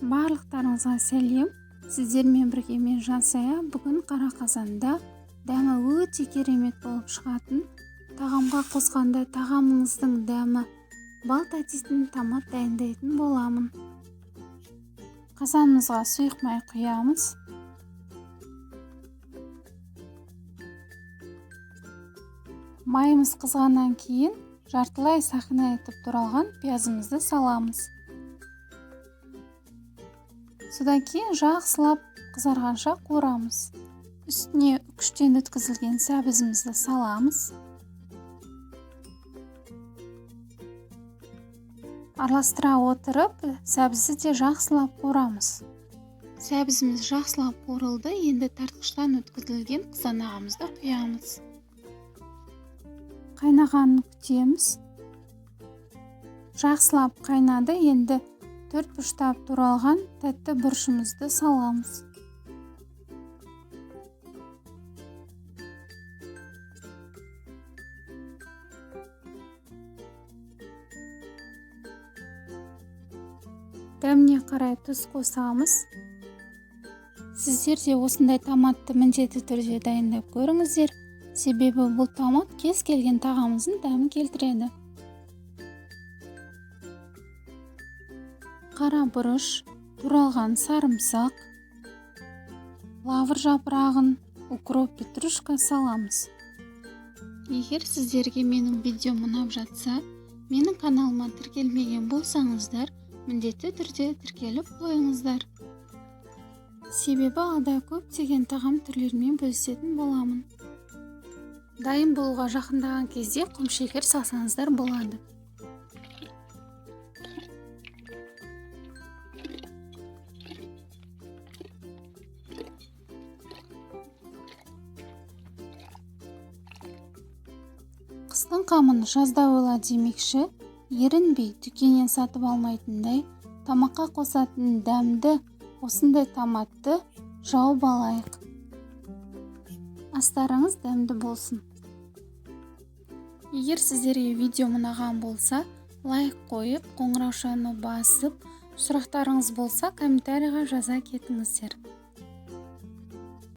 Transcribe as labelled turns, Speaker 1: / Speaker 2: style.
Speaker 1: Барлықтарыңызға сәлем. Сіздермен бірге мен Жансая. Бүгін қара қазанда дәмі өте керемет болып шығатын, тағамға қосқанда тағамыңыздың дәмі бал татитын томат дайындайтын боламын. Қазанымызға сұйық май құямыз. Майымыз қызғаннан кейін жартылай сақина етіп туралған пиязымызды саламыз. Содан кейін жақсылап қызарғанша қуырамыз. Үстіне үкіштен өткізілген сәбізімізді саламыз. Араластыра отырып, сәбізді де жақсылап қуырамыз. Сәбізіміз жақсылап қуырылды, енді тартқыштан өткізілген қызанағымызды құямыз. Қайнағанын күтеміз. Жақсылап қайнады, енді төрт бұрыштап туралған тәтті бұрышымызды саламыз. Дәміне қарай тұз қосамыз. Сіздер де осындай томатты міндетті түрде дайындап көріңіздер. Себебі бұл томат кез келген тағамымыздың дәмін келтіреді. Қара бұрыш, туралған сарымсақ, лавр жапырағын, укроп, петрушка саламыз. Егер сіздерге менің видеом ұнап жатса, менің каналыма тіркелмеген болсаңыздар, міндетті түрде тіркеліп қойыңыздар. Себебі алда көптеген тағам түрлерімен бөлісетін боламын. Дайын болуға жақындаған кезде құмшекер салсаңыздар болады. Қыстың қамын жазда ойла демекші, ерінбей дүкеннен сатып алмайтындай тамаққа қосатын дәмді осындай томатты жауып алайық. Астарыңыз дәмді болсын. Егер сіздерге видео ұнаған болса, лайк қойып, қоңыраушаны басып, сұрақтарыңыз болса, комментарийға жаза кетіңіздер.